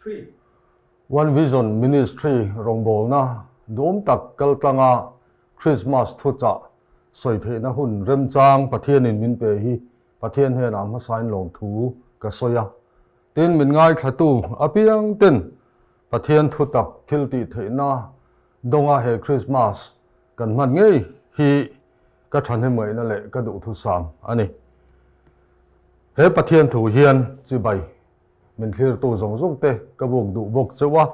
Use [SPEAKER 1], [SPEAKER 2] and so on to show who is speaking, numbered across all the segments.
[SPEAKER 1] 3.
[SPEAKER 2] One Vision Ministry rawngbawlna duhawm tak kaltlanga Krismas thuchah sawi theihna hun remchang Pathianin min pe hi Pathian hnenah hmasain lawmthu ka sawi a. Tin, min ngaithlatu apiang ten Pathian thutak thil tih theihna dawnga he Krismas kan hman ngei hi ka thahnemngaihna leh ka duhthusam a ni. He Pathian thu hian chibai min thlirtu zawng zawng te ka buk duh bawk cheuh a,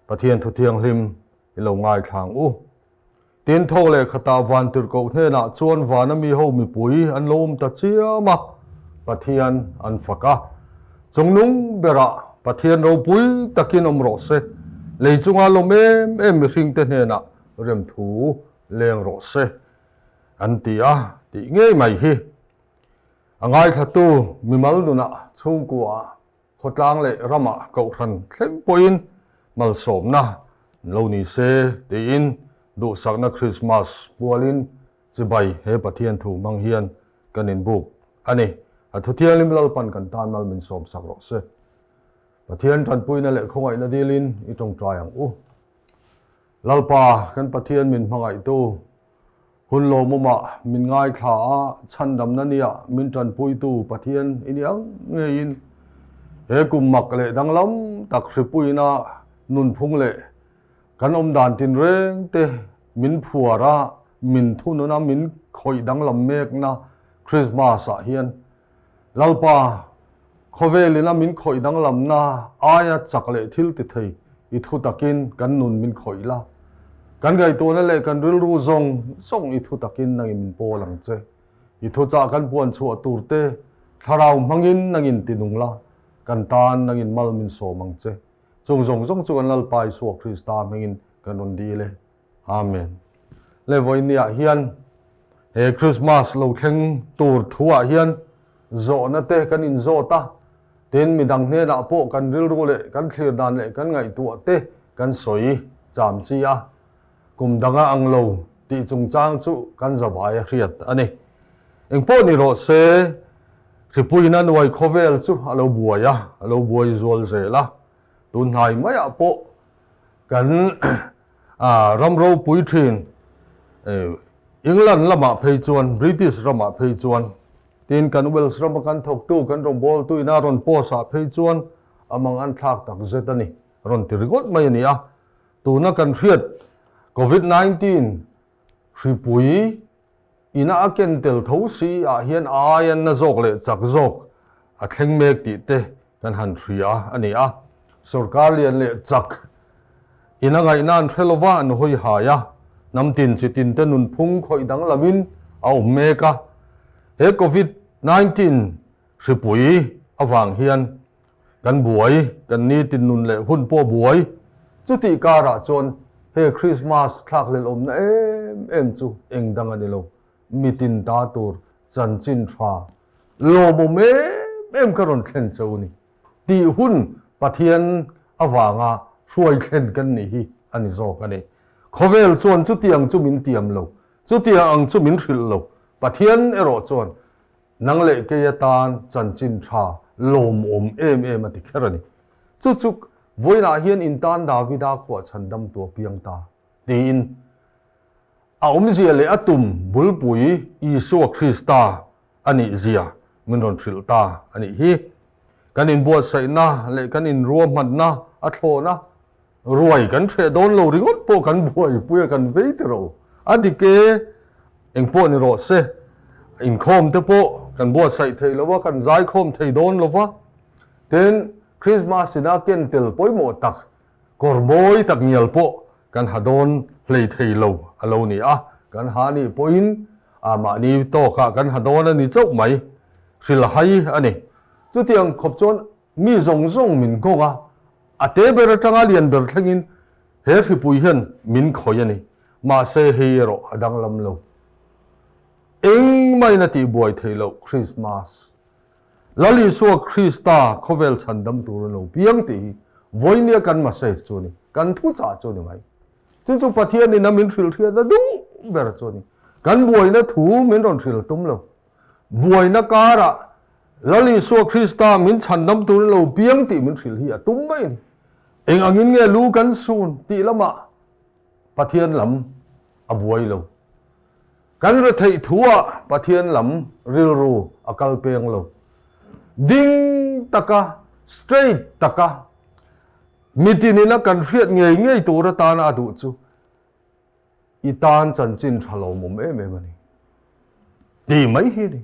[SPEAKER 2] Pathian thu thianghlim i lo ngaithlang u. Tin, thawk leh khatah van tirhkoh hnenah chuan vana mi ho mipui an lo awm ta chiam a, Pathian an fak a. Chungnung berah Pathian ropui takin awm rawh se, lei chunga lawm em em mihringte hnenah remthu leng rawh se, an ti a, tih ngei mai hi. A ngaithlatu mimal nunah chhungkua khawtlang leh ramah kohhran thleng pawhin malsawmna lo ni se tiin duhsakna Krismas pualin chibai he Pathian thu hmang hian kan inbuk a ni. A thuthianghlim Lalpan kan tan mal min sawmsak rawh se. Pathian tanpuina leh khawngaihna dilin i tawngtai ang u. Lalpa kan Pathian min hmangaihtu Hun lawmawmah min ngaithla a, chhandamna nia min tanpuitu Pathian i ni ang ngeiin he kum mak leh danglam tak hripuina nunphung leh kan awmdan tinreng te min phuar a, min thunun a, min khawih danglam mekna Krismas ah hian Lalpa khawvelin a min khawih danglamna aia chak leh thil ti thei i thu takin kan nun min khawih la. Kan ngaihtuahna leh kan rilru zawng zawng i thu takin nangin min pawl ang che. I thuchah kan puan chhuah tur te thlarau hmangin nangin ti nung la, kan tan nangin mal min sawm ang che. Chung zawng zawng chu kan Lalpa Isua Krista hmingin kan rawn dil e. Amen. Le vawinia hian he Christmas lo thleng tur thuah hian zawhna te kan inzawt a, tin midang hnenah pawh kan rilru leh kan thlir dan leh kan ngaihtuah te kan sawi cham chi a, kum danga ang lo tih chungchang chu kan zavai a hriat a ni. Engpawh ni rawh se, hripuina nuai khawvel chu a lo buai a, a lo buai zual zel a, tun hnai maiah pawh Kan ram ropui thin England lamah phei chuan, British ramah phei chuan, tin kan Wales rama kan thawktu, kan rawngbawltu ina rawn post ah phei chuan a mang an thlak tak zet a ni, rawn ti ringawt mai a ni a. Tuna kan hriat Covid 19 hripui ina a ken tel tho si ah hian a aia na zawk leh chak zawk a thleng mek tih te kan han hria a ni a. Sorkar lian leh chak ina ngaihna an hre lova an hawi hai a, hnam tin chi tin te nunphung khawih danglamin a awm mek a. He Covid 19 hripui avang hian Kan buai, kan nitin nun leh hun pawh buai. Chutih karah chuan he Krismas thlakhlelh awmna em em chu eng dang a ni lo, mitin ta tur chanchin tha lawmawm em em ka rawn thlen che u ni tih hun Pathian avanga hruai thlen kan nih hi a ni zawk a ni. Khawvel chuan chutiang chu min tiam lo, chutiang ang chu min hrilh lo, Pathian erawh chuan Nang leh kei atan chanchin tha lawmawm em em a ti kher a ni. Chu chu vawiinah hian in tan Davida khuah chhandam tu a piang ta, tiin a awmzia leh a tum bulpui Isua Krista a nih zia min rawn hrilh ta a nih hi. Kan inbuatsaihna leh kan inruahmanna a thlawn a, ruai kan hreh dawn lo ringawt pawh kan buaipui a kan vei ti ro. A dik e, engpawh ni rawh se, inkhawm te pawh kan buatsaih thei lo va, kan zaikhawm thei dawn lo va. Tin, Krismas ina ken tel pawimawh tak, kawr mawi tak ngial pawh kan ha dawn hlei thei lo a lo ni a, kan ha nih pawhin a mahni tawkah kan ha dawn a ni chauh mai, hrilhai a ni. Chutiang khawp chuan mi zawng zawng min nghawng a, A te ber atanga lian ber thlengin he hripui hian min khawih a ni. Mahse hei erawh a danglam lo. Engmahin a tihbuai theih loh Krismas. Lal Isua Krista khawvel chhandam tur a lo piang tih hi vawinia kan message chu a ni, kan thuchah chu a ni mai. Chu chu Pathianin a min hrilhhriatna duh ber chu a ni. Kan buaina thu min rawn hrilh tum lo. Buaina karah. Lal Isua Krista min chhandam turin lo piang tih min hrilh hi a tum mai a ni. Eng angin nge lu kan sun tih lamah Pathian lam a buai lo. Kan retheih thuah Pathian lam rilru a kal peng lo. Ding taka, straight taka, mitinin a kan hriat ngei ngei tur atana a duh chu i tan chanchin tha lawmawm em em a ni tih mai hi a ni.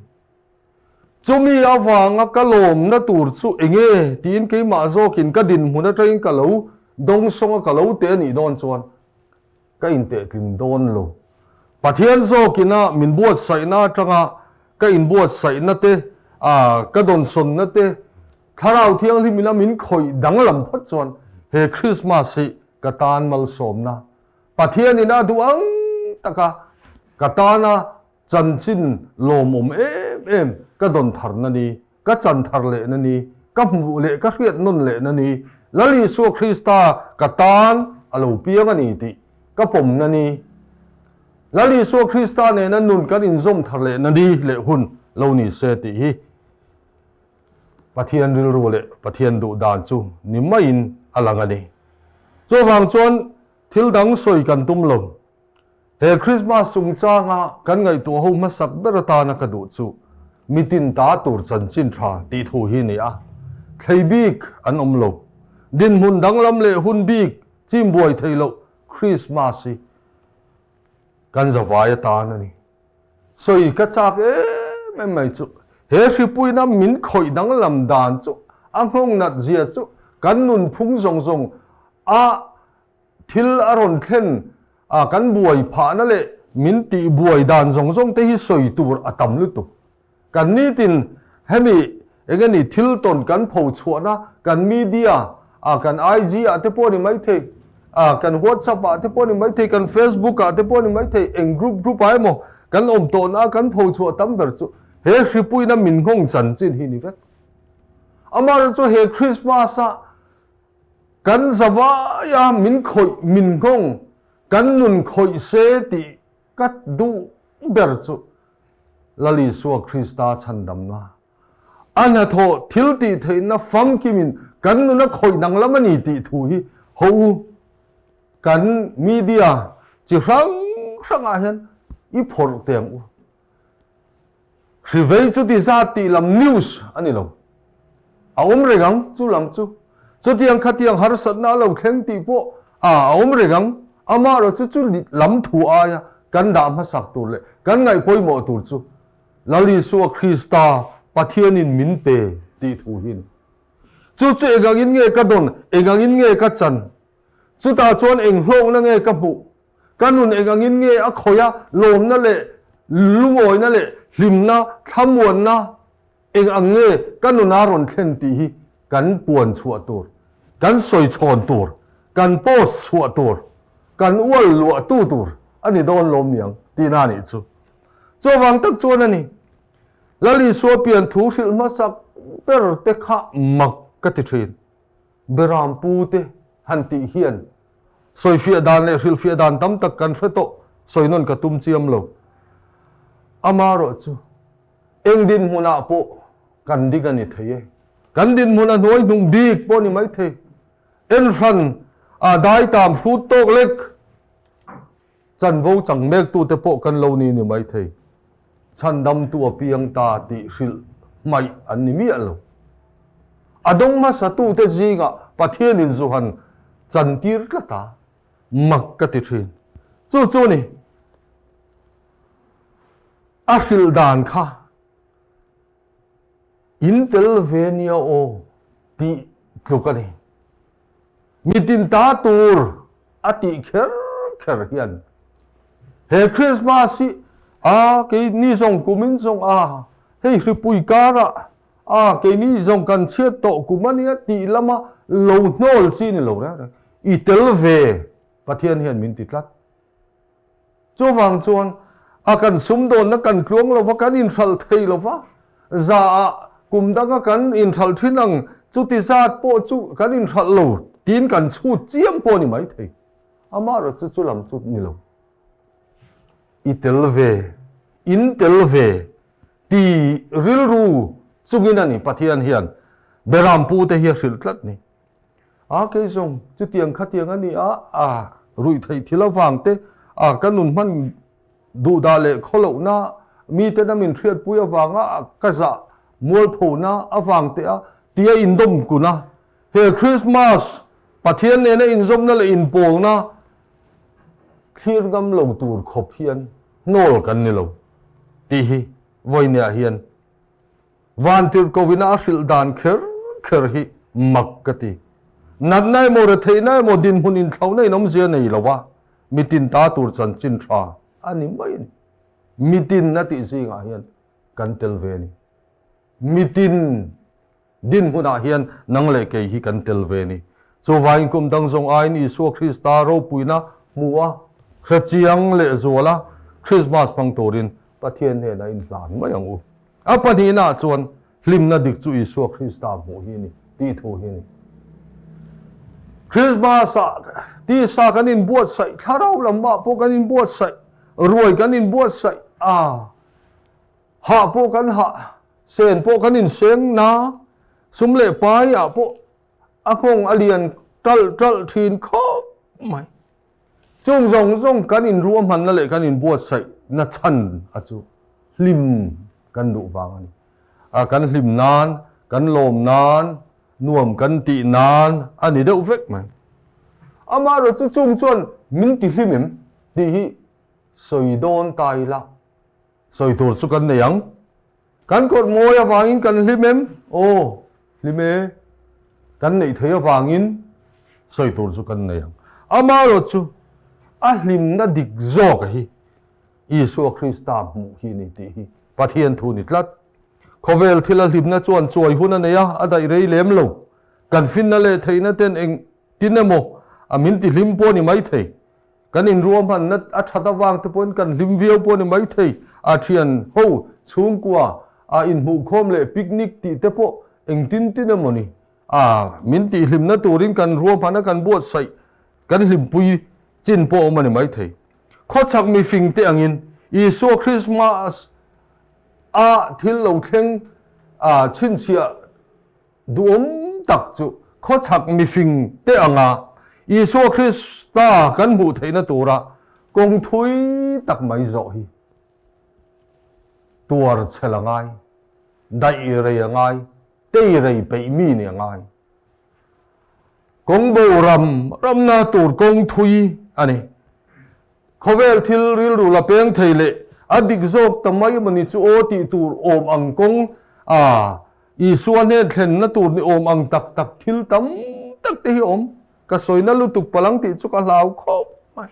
[SPEAKER 2] Chumi avanga ka lawmna tur chu enge tiin keimah zawkin ka dinhmun atangin ka lo dawngsawng a ka lo teh a nih dawn chuan ka intehtling dawn lo. Pathian zawkina min buatsaihna atanga ka inbuatsaihna te, ka dawnsawnna te, Thlarau Thianghlimina min khawih danglam phawt chuan he Krismas hi ka tan malsawmna, Pathianin a duh ang taka ka tana chanchin lawmawm em em ka dawn tharna ni, ka chan thar lehna ni, ka hmuh leh ka hriat nawn lehna ni, Lal Isua Krista ka tan a lo piang a ni tih ka pawmna ni, Lal Isua Krista nena nun kan inzawm thar lehna ni leh hun lo ni se tih hi Pathian rilru leh Pathian duh dan chu ni maiin a lang a ni. Chuvang chuan thil dang sawi kan tum lo. He Krismas chungchanga kan ngaihtuah ho hmasak ber atana ka duh chu mitin ta tur chanchin tha tih thu hi ni a. Thlei bik an awm lo. Dinhmun danglam leh hun bik chim buai thei loh Krismas hi kan zavai atan a ni. Sawi ka chak em em mai chu he hripuina min khawih danglam dan chu a nghawng nat zia chu kan nunphung zawng zawng a Thil a rawn thlen a, kan buai phahna leh min tih buai dan zawng zawng te hi sawi tur a tam lutuk. Kan nitin hemi eng eng ni thil tawn kan pho chhuahna kan media ah kan IG ah te pawh a ni maithei, ah kan WhatsApp ah te pawh a ni maithei, kan Facebook ah te pawh a ni maithei, eng group group ah emaw kan awm tawhna a kan pho chhuah tam ber chu he hripuina min nghawng chanchin hi ni vek. Amaherawhchu he Christmas ah Kan zavaia min khawih min nghawng, kan nun khawih se tih ka duh ber chu Lal Isua Krista chhandamna, a hnathawh thil tih theihna famkimin kan nun a khawih danglam a ni tih thu hi ho u kan media chi hrang hrangah hian i phawrh teh ang u. Hrivei chu ti zat tih lam news a ni lo. A awm reng ang chu lam chu. Chutiang khatiang harsatna a lo thleng tih pawh a a awm reng ang. Amaherawh chu chu lam thu aia kan dah hmasak tur leh kan ngaih pawimawh tur chu Lal Isua Krista Pathianin min pe tih thu hi a ni. Chu chu engangin nge ka dawn, engangin nge ka chan? Chutah chuan eng hlawkna nge ka hmuh? Ka nun eng angin nge a khawih a, lawmna leh lungawina leh hlimna, thlamuanna eng ang nge ka nuna rawn thlen tih hi kan puan chhuah tur, kan sawi chhawn tur, kan post chhuah tur, kan ual luah tu tur a ni dawn lawm niang tihna a nih chu. Chuvang tak chuan a ni, Lal Isua pian thu hrilh hmasak ber te kha mak ka ti thin. Beram pu te han tih hian sawifiah dan leh hrilhfiah dan tam tak kan hre tawh, sawi nawn ka tum chiam lo. Amaherawh chu eng dinhmunah pawh kan ding a ni thei e. Kan dinhmun a hnuai hnung bik pawh a ni maithei. Enhran a daitam hrut tawk lek. Chanvo chang mektute pawh kan lo ni ni maithei. Chhandamtu a piang ta tih hrilh hmaih an ni miah lo. A dawng hmasatute zingah Pathianin zu han chantir tlat a, mak ka ti thin. Chu chu ni, a hrilh dan kha in tel ve nia aw tih tluk a ni. Mitin ta tur a tih kher kher hian he Christmas hi a keini zawng kumin zawng a hei hripui karah a keini zawng kan chhiat tawh kum a nia tih lama lo hnawl chi ni lo reng reng i tel ve Pathian hian min ti tlat. Chuvang chuan a kan sumdawnna kan tluang lo va, kan inhralh thei lo va, za ah kum danga kan inhralh thin ang chuti zat pawh chu kan inhralh lo tiin kan chhut chiam pawh a ni mai thei. Amaherawh chu chu lam chu ni lo. I tel ve, in tel ve ti rilru. Chungin a ni Pathian hian Beram pute hi a hrilh tlat ni. A kei zawng chutiang khatiang a ni a, a ruih theih thil avang te, a ka nun hman duhdah leh khawlohna miten a min hriatpui avanga ka zah mualphona avang te a tia indawm kun a. He Christmas Pathian nena inzawmna leh inpawlna thlir ngam lo tur khawp hian hnawl kan ni lo tih hi vawineah hian Vantirhkohina a hrilh dan kher kher hi mak ka ti. Natna emaw retheihna emaw dinhmun inthlauhna in awmzia nei lo a, mitin ta tur chanchin tha a ni mai a ni. Mitin a tih zingah hian kan tel ve a ni. Mitin dinhmunah hian nang leh kei hi kan tel ve a ni. Chuvangin kum dang zawng aiin Isua Krista ropuina hmu a, hrechiang lehzual a, Krismas hmang turin Pathian hnenah inhlan mai ang u. A pahnihnaah chuan hlimna dik chu Isua Krista hmuh hi a ni tih thu hi a ni. Krismas-ah tisa kan inbuatsaih, thlarau lamah pawh kan inbuatsaih, ruai kan inbuatsaih a, hah pawh kan hah, sen pawh kan inseng na, sum leh paiah pawh a nghawng a lian ṭalh ṭalh ṭhin khawp mai. Chung zawng zawng kan inruahmanna leh kan inbuatsaihna chhan a chu hlim kan duh vang a ni. A kan hlim nan, kan lawm nan, nuam kan tih nan a ni deuh vek mai. Amaherawh chu chung chuan min ti hlim em tih hi sawi dawn ta ila sawi tur chu kan nei ang. Kan kawrh mawi avangin kan hlim em? Aw, hlim e. Kan neih thei avangin sawi tur chu kan nei ang. Amaherawh chu a hlimna dik zawk hi Isua Krista hmuh hi a ni tih hi Pathian thu ni tlat. Khawvel thila hlimna chuan chuai hun a nei a, a daih rei lem lo. Kan finna leh theihna ten engtin emaw a min tihlim pawh a ni maithei. Kan inruahmanna a that avang te pawhin kan hlim viau pawh a ni maithei. A thian ho chhungkua a inhmuhkhawm leh picnic tih te pawh engtin tin emaw ni a min tihhlimna turin kan ruahman a kan buatsaih kan hlimpui chin pawh awm a ni maithei. Khawchhak mifing te angin Isua Christmas a thil lo thleng a chhinchhiah Duhawm tak chu khawchhak mifing te anga Isua Krista kan hmuh theihna tura kawng thui tak mai zawh hi tuar chhel a ngai, daih rei a ngai, tei rei peih mi nih a ngai. Kawng bo ram ramna tur kawng thui a ni. Khawvel thil rilru la peng thei leh a dik zawk ta mai mawni chu aw tih tur awm ang kawng a Isua hnen thlenna tur ni awm ang tak tak thil tam tak te hi awm. Ka sawina lutuk palang tih chu ka hlau khawp mai.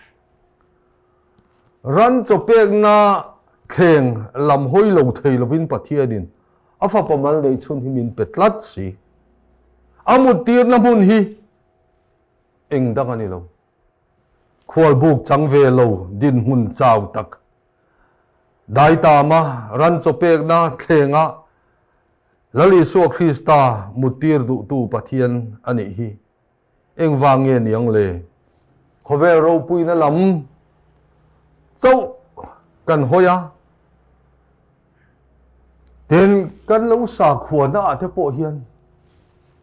[SPEAKER 2] Ran chaw pekna thleng lam hawi lo thei lovin Pathianin a fapa mal neih chhun hi min pe tlat si. A muttirna hmun hi eng dang a ni lo. Khualbuk chang ve lo dinhmun chau tak. Daitama ran chaw pekna thlengah Lal Isua Krista muttir duhtu Pathian a nih hi. Engvang nge niang le? Khawvel ropuina lam chauh kan hawi a, tin kan lo sakhuana ah te pawh hian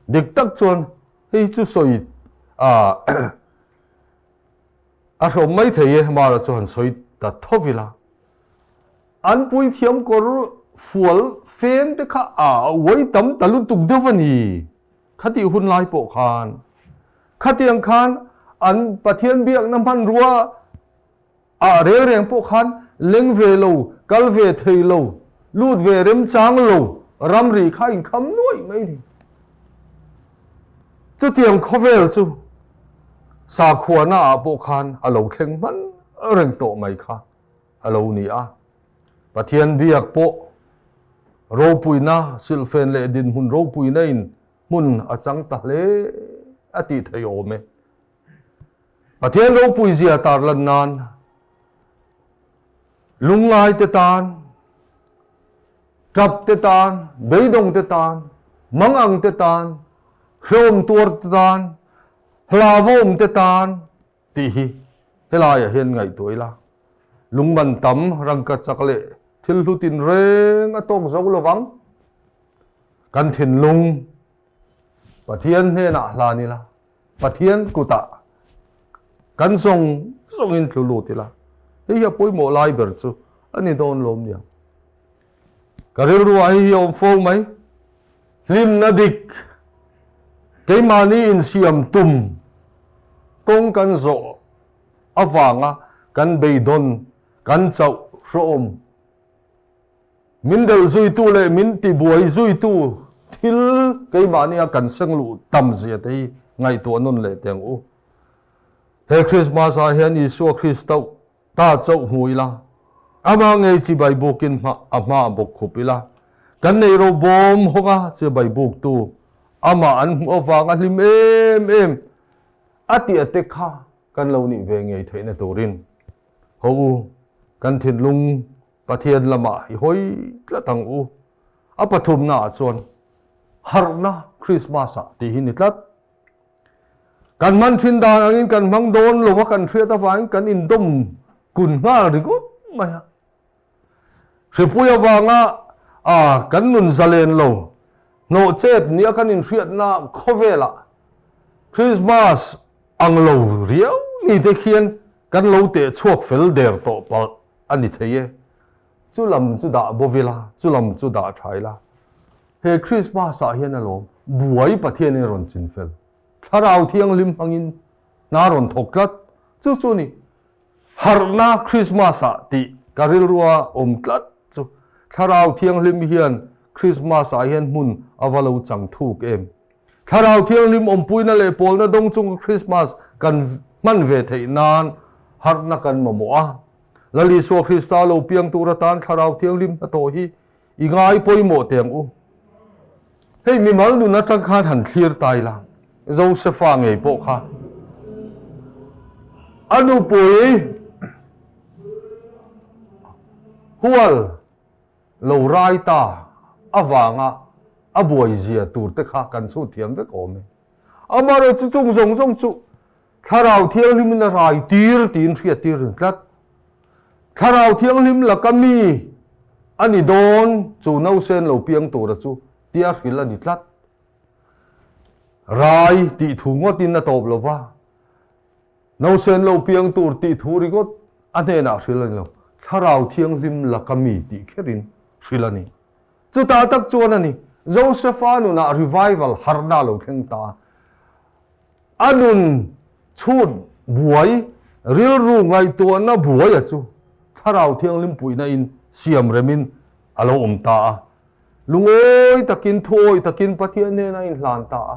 [SPEAKER 2] dik tak chuan Hei chu sawi a a hlawm mai thei e, Mara chu han sawi ta tho ila. An puithiam kawr fual feng te kha a uai tam ta lutuk deuh a ni. Khatih hun lai pawh khan khatiang khan an Pathian biakna hmanrua Ah reng reng pawh khan leng ve lo, kal ve thei lo, lut ve remchang lo ramri kha inkham nuaih mai ni. Chutiang khawvel chu sakhuana ah pawh khan a lo thleng hman reng tawh mai kha a lo ni a. Pathian biak pawh ropuina, silhfen leh dinhmun ropuina in hmun a chang ta hle a tih thei awm e. Pathian ropui zia tarlan nan lungngai te tan, tap te tan, beidawng te tan, mangang te tan, hrehawm tuar te tan, hlauhawm te tan tih hi helaiah hian ngaihtuah ila. Lungman tam, rangkachak leh thil hlu tinreng a tawk zo lovang. Kan thinlung Pathian hnenah hlan ila, Pathian kutah kan zawng zawngin tlu lut ila, hei hi a pawimawh lai ber chu a ni dawn lawm nia. Ka rilruah hei hi a awm fo mai. Hlimna dik, keimahni insiam tum kawng kan zawh avanga kan beidawn, kan chauh hrawm. Min delh zuitu leh min tibuai zuitu thil keimahnia kan seng luh tam zia te hi ngaihtuah nawn leh teh ang u. He Krismas ah hian Isua Krista ta chauh hmu ila, amah ngei chibai bukin hma a hma a bawk khup ila, kan nei ro bawm hawk a chibai buktu amah an hmuh avanga hlim em em a tih a te kha kan lo nih ve ngei theihna turin ho u kan thinlung Pathian lamah i hawi tlat ang u. A pathumnaah chuan harhna Krismas-ah tih hi ni tlat. Kan hman thin dan angin kan hmang dawn lo a, kan hriat avangin kan indawm kun nghal ringawt mai a. Hripui avanga kan nun zalen lo hnawh chet nia kan inhriatna khawvelah Krismas ang lo riau ni te khian kan lo teh chhuak fel der tawh palh a ni thei e. Chu lam chu dah bo ila, chu lam chu dah tha ila. He Krismas ah hian alawm buai Pathianin a rawn chin fel. Thlarau Thianghlim hmangin hna rawn thawk tlat. Chu chu ni harhna Krismas ah tih ka rilrua awm tlat chu. Thlarau Thianghlim hian Krismas ah hian hmun a va lo chang thuk em. Thlarau Thianghlim awmpuina leh pawlna dawng chunga Krismas kan hman ve theih nan harhna kan mamawh a. Lal Isua Krista lo piang tur atan Thlarau Thianghlim hnathawh hi i ngai pawimawh teh ang u. Hei mimal nun atang khan han thlir ta ila, Josefa ngei pawh kha a nupui hual lo rai ta avanga a buai zia tur te kha kan chhut thiam vek awm e. Amaherawhchu chu chung zawng zawng chu Thlarau Thianghlimin a rai tir tiin hriat tir rin tlat. Thlarau Thianghlim laka mi a ni dawn chu nausen lo piang tura chu tia hrilh a ni tlat. Rai tih thu ngawtin a tawp lo va, nausen lo piang tur tih thu ringawt a hnenah hrilh a ni lo. Thlarau Thianghlim laka mi tih kherin hrilh a ni. Chutah tak chuan a ni, Josefa nunah revival harhna a lo thleng ta a. A nun chhut buai, rilru ngaihtuahna buaia chu Thlarau Thianghlim puihna in siam remin a lo awm ta a. Lungawi takin, thuawi takin Pathian hnena a inhlan ta a.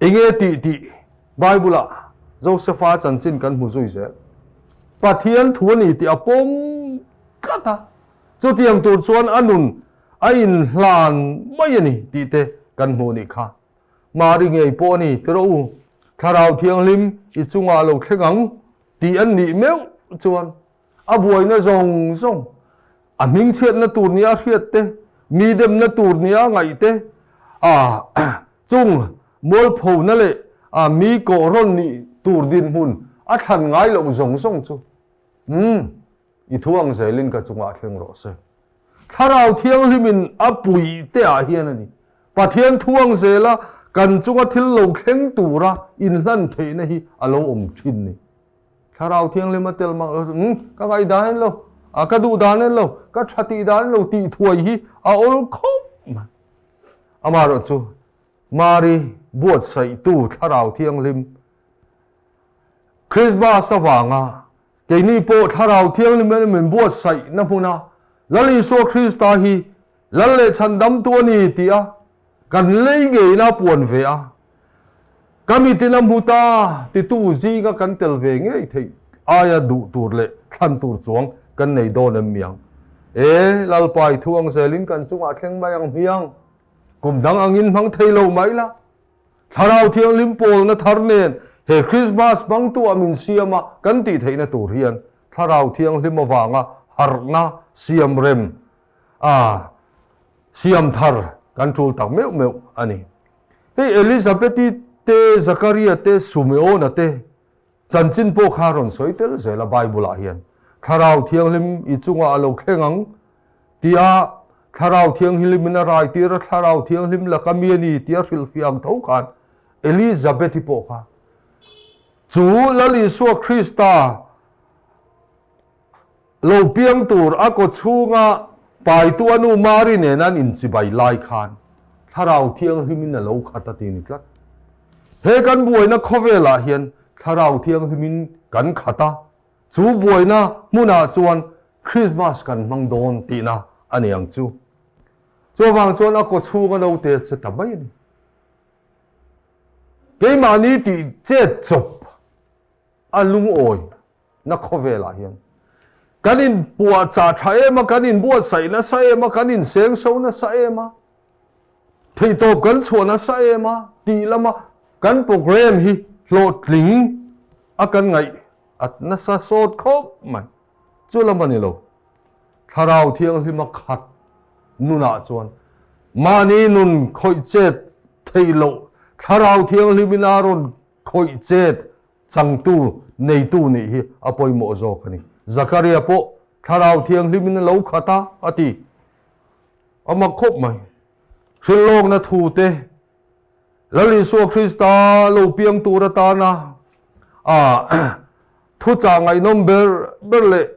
[SPEAKER 2] Enge tih tih Bible-ah Josefa chanchin kan hmu zui zel. Pathian thu a ni tih a pawm tlat a. Chutiang tur chuan a nun a inhlan mai a ni tih te kan hmuh nih kha. Mari ngei pawh a ni, ti rawh u, Thlarau Thianghlim i chungah lo thleng ang tih an nih meuh chuan a buaina zawng zawng, a hmingchhiatna tur nia hriat te, mi demna tur nia ngaih te, a chung mualphona leh a mi kawhrawn nih tur dinhmun a thlan ngai loh zawng zawng chu, umm, I thu ang zelin ka chungah thleng rawh se. Thlarau Thianghlimin a puih te ah hian a ni. Pathian thu ang zela kan chunga thil lo thleng tura inhlan theihna hi a lo awm thin ni. Thlarau Thianghlim a tel mak lo, umm, ka ngaihdan en lo, a ka duh dan en lo, ka tha tih dan en lo tih thuai hi a awl khawp mai. Amaherawhchu, Mari buatsaihtu Thlarau Thianghlim Krismas avanga keini pawh Thlarau Thianghlim in min buatsaihna hmuna Lal Isua Krista hi Lal leh Chhandamtu a ni tih a kan lei ngeina puan ve a, ka mitin a hmu ta titu zinga kan tel ve ngei theih aia duh tur leh thlan tur chuang kan nei dawn em miang? E, Lalpa i thu ang zelin kan chungah thleng mai ang hmiang, kum dang angin hmang thei lo mai la. Thlarau Thianghlim pawlna thar nen he Krismas hmangtu ah min siam a kan tih theihna tur hian Thlarau Thianghlim avanga harhna siam rem a siam thar kan tul tak meuh meuh a ni. Hei Elizabeth-i te, Zakaria te, Sumeona te chanchin pawh kha rawn sawi tel zel a Bible ah hian Thlarau Thianghlim i chungah a lo thleng ang tia. Thlarau Thianghlimin a raitir a, Thlarau Thianghlim laka mi a ni tia hrilhfiah ang tho khan Elizabeth-i pawh kha chu Lal Isua Krista lo piang tur a kaw chhunga paitu a nu Mari nena an inchibai lai khan Thlarau Thianghlimin a lo khat a ti ni tlat. He kan buaina khawvelah hian Thlarau Thianghlimin kan khat a, chu buaina hmunah chuan Krismas kan hmang dawn tihna a ni ang chu. Chuvang chuan a kaw chhunga naute che ta mai a ni. Keimahni tih chet chawp a lungawi na khawvelah hian kan inpuahchah tha em a, kan inbuatsaih nasa em a, kan insengso nasa em a, theihtawp kan chhuah nasa em a tih lama kan program hi hlawhtling a kan ngaih at nasa sawt khawp mai. Chu lam a ni lo. Thlarau Thianghlima khat nunah chuan mahni nun khawih chet theih loh Thlarau Thianghlimin a rawn khawih chet changtu neitu nih hi a pawimawh zawk a ni. Zakaria pawh Thlarau Thianghlimin a lo khat a, a ti. A mak khawp mai. Hrilhlawkna thu te Lal Isua Krista lo piang tur atana a thuchah ngaihnawm ber ber leh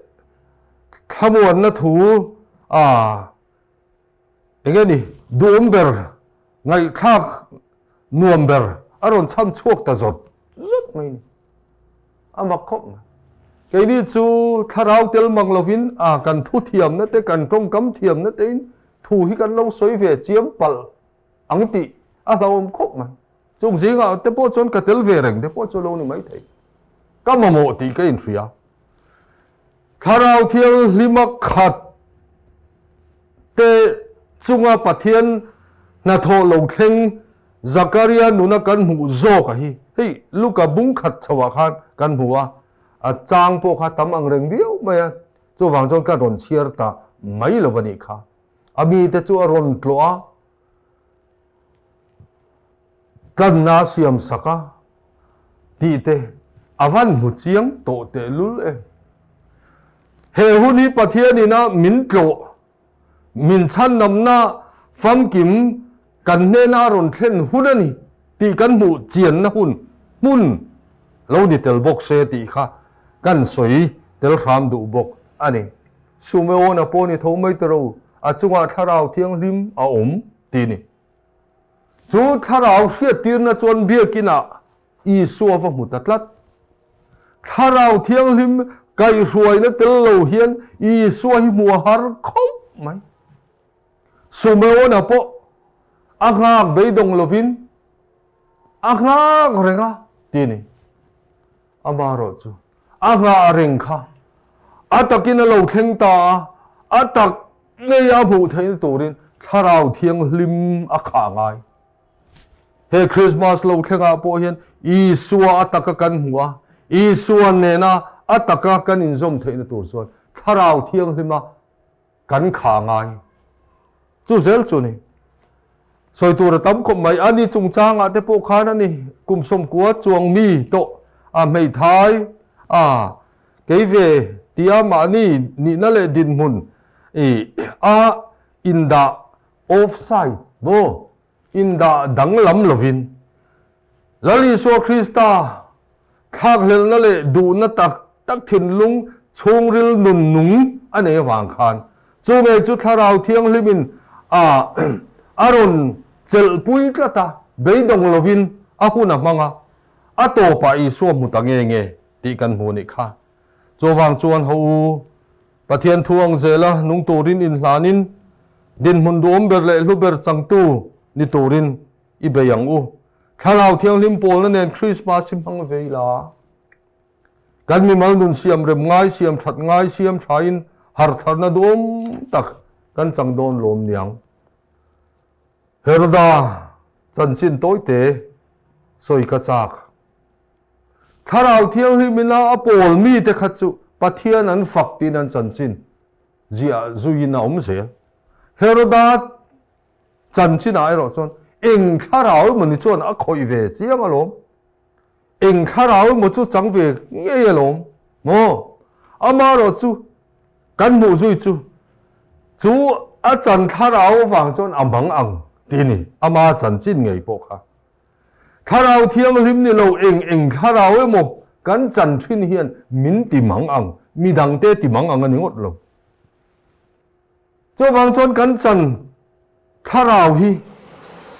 [SPEAKER 2] thlamuanna thu a eng nge ni duhawm ber ngaihthlak nuam ber a rawn chham chhuak ta zawt zawt mai ni. A mak khawp mai. Keini chu thlarau tel mang lovin a kan thu thiamna te kan tawngkam thiamna tein thu hi kan lo sawi ve chiam palh ang tih a hlauhawm khawp mai. Chung zingah te pawh chuan ka tel ve reng te pawh chu lo ni mai thei. Ka mamawh tih ka inhria. Thlarau Thianghlima khat te chunga Pathian hnathawh lo thleng Zakaria nuna kan hmuh zawk a hi. Hei Luka bung khat chhoah khan kan hmu a, a chang pawh kha tam ang reng viau mai a, chuvang chuan ka rawn chhiar ta mai lo a nih kha. A mite chu a rawn tlawh a, tlanna a siam sak a tih te a van hmu chiang tawh tehlul em. He hun hi Pathian ina min tlawh, min chhandamna famkim kan hnena a rawn thlen hun a ni tih kan hmuh chianna hun hmun lo ni tel bawk se tih kha kan sawi tel hram duh bawk a ni. Sumeona pawh ni tho mai tawh a chungah Thlarau Thianghlim a awm ti ni. Chu Thlarau hriattirna chuan biakinah Isua va hmu ta tlat. Thlarau Thianghlim kaihhruaina tel lo hian Isua hi hmu a har khawp mai. Sumeona pawh a nghak beidawng lovin a nghak reng a ti ni. Amaherawh chu a nghah reng kha a takin a lo thleng ta a, a tak ngei a hmuh theihna turin Thlarau Thianghlim a khah ngai. He Krismas lo thlengah pawh hian Isua a taka kan hmuh a, Isua nena a taka kan inzawm theihna tur chuan Thlarau Thianghlima Kan kha ngai. Chu zel chu ni. Sawi tur a tam khawp mai. A ni chungchangah te pawh khan a ni. Kum sawmkua chuang mi tawh a hmeithai a kei ve tia mahni nihna leh dinhmun i a indah offside maw indah danglam lovin Lal Isua Krista thlakhlelhna leh duhna tak tak thinlung chhungril nun nung a nei avang khan chu ngei chu Thlarau Thianghlimin a a rawn chelhpui tlat a, beidawng lovin a hun a hmang a, a tawpah Isua hmu ta nge nge tih kan hmu nih kha. Chuvang chuan ho u, Pathian thu ang zela nung turin inhlanin dinhmun duhawm ber leh hlu ber changtu ni turin i bei ang u. Thlarau Thianghlim pawlna nen Krismas hi hmang ve ila. Kan mimal nun siam rem ngai, siam that ngai, siam thain hartharna duhawm tak kan chang dawn lawm niang. Heroda chanchin tawite sawi ka chak. Thlarau Thianghlim ina a pawl mite kha chu Pathian an fak tiin an chanchin ziah zuiin a awm zel. Heroda Chanchinah erawh chuan eng thlarau emaw ni chuan a khawih ve chiang alawm. Eng thlarau emaw chu chang ve ngei alawm maw? Amaherawh chu kan hmuh zui chu chu A chan thlarau avang chuan a mang ang tih a ni, ama chanchin ngei pawh kha. Thlarau thianghlim ni lo eng eng thlarau emaw kan chan thin hian min ti mang ang, midangte ti mang ang a ni ngawt lo. Chuvang chuan kan chan thlarau hi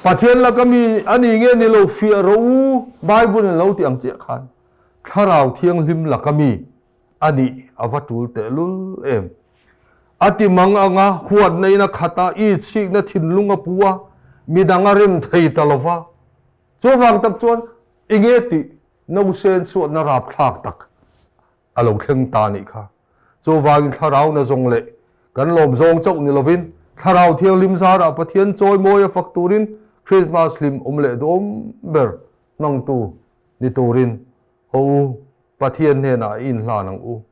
[SPEAKER 2] Pathian laka mi a ni nge ni lo fiah rawh u, Bible in lo ti ang chiah khan thlarau thianghlim laka mi a nih a va tul tehlul em. A ti mang anga huatna in a khat a, i chhikna thinlung a pu a, midang a rem thei ta lo va. Chuvang tak chuan i nge tih nausen chhuatna rapthlak tak a lo thleng ta nih kha. Chuvangin thlarau na zawng leh kan lawm zawng chauh ni lovin Thlarau Thianghlim zarah Pathian chawimawi a fak turin Krismas hlim awm leh duhawm ber hmangtu ni turin haw u, Pathian hnenah i inhlan ang u.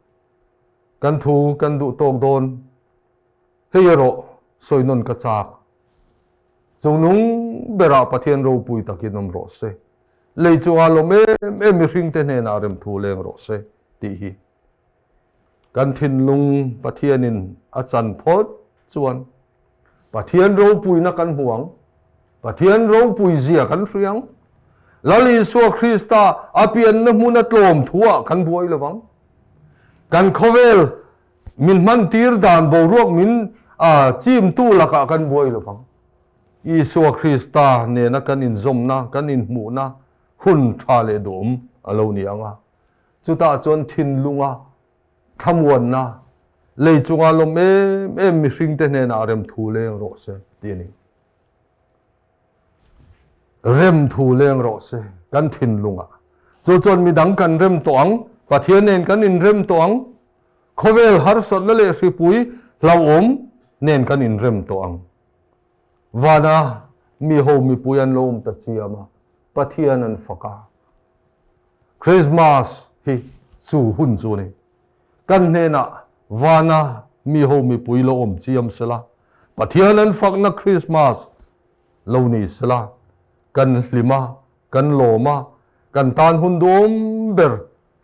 [SPEAKER 2] Kan thu kan duh tawk dawn. Hei erawh sawi nawn ka chak. Chungnung berah Pathian ropui takin awm rawh se. Lei chungah lawm em em mihringte hnenah remthu leng rawh se tih hi kan thinlung Pathianin a chan phawt chuan Pathian ropuina kan hmu ang, Pathian ropui zia kan hria ang, Lal Isua Krista a pianna hmuna tlawm thuah kan buai lo vang. Kan khawvel min hmantir dan boruak min chimtu lakah kan buai lo vang. Isua Krista nena kan inzawmna, kan inhmuhna hun tha leh duhawm a lo ni ang a. Chutah chuan thinlunga thlamuanna, lei chunga lawm em em mihringte hnenah remthu leng rawh se tih a ni. Remthu leng rawh se kan thinlungah. Chu chuan midang kan rem tawh ang, Pathian nen kan inrem tawh ang, khawvel harsatna leh hripui hlauhawm nen kan inrem tawh ang. Vana mi ho mipui an lo awm ta chiam a, Pathian an fak a. Krismas hi chu hun chu a ni. Kan hnenah vana mi ho mipui lo awm chiam sela, Pathian an fakna Krismas lo ni sela, kan hlim a, kan lawm a, kan tan hun duhawm ber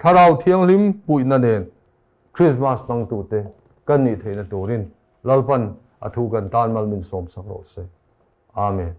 [SPEAKER 2] Thlarau Thianghlim puihna nen Krismas hmangtute kan nih theihna turin Lalpan a thu kan tan mal min sawmsak rawh se. Amen.